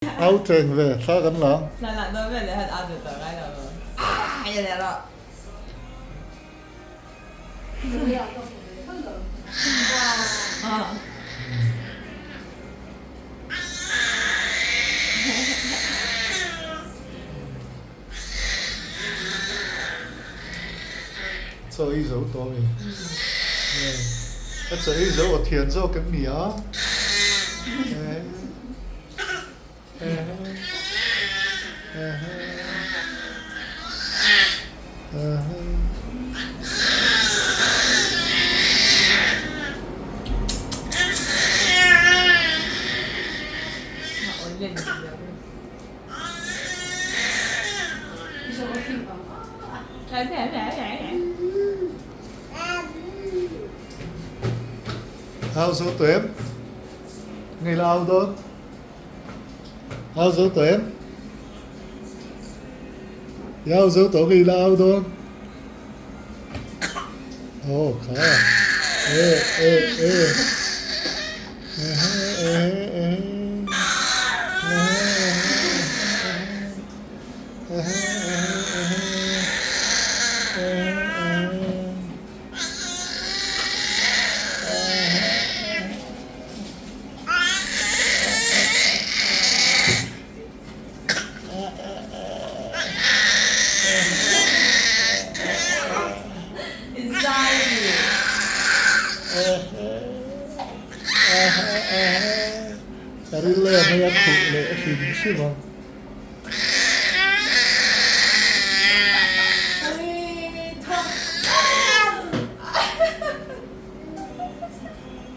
Au cheng ve, thla kan la. Thla lah dawn vel leh han au duh tawh ngai lo maw? Aaa leh rawh. Chaw ei zo tawh a mi? A chaw ei zo aw thian zawk em ni a? Au zo tawh em? Ngei la au dawn. Au zo tawh em? I au zo tawh ngei la au dawn. Aw kha. E e e. Ehe ehe ehe. Ehe ehe ehe. Ehe ehe. Ka ril em hei a khuh leh hrim hrim a.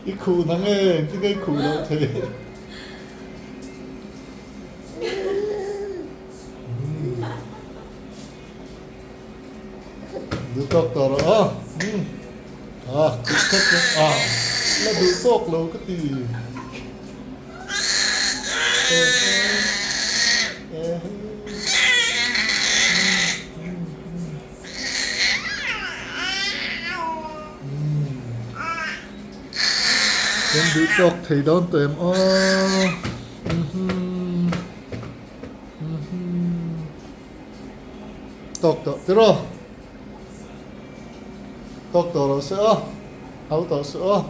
I khuh na nge engtin nge i khuh loh theih? Duh tawk tawh rawh aw. Ah, khuh khat chu ah la duh tawk lo ka ti. Kan duh tawk thei dawn tawh em aw. Tawk tawh tiraw. Tawk tawh rawh se aw. Hau tawh suh aw.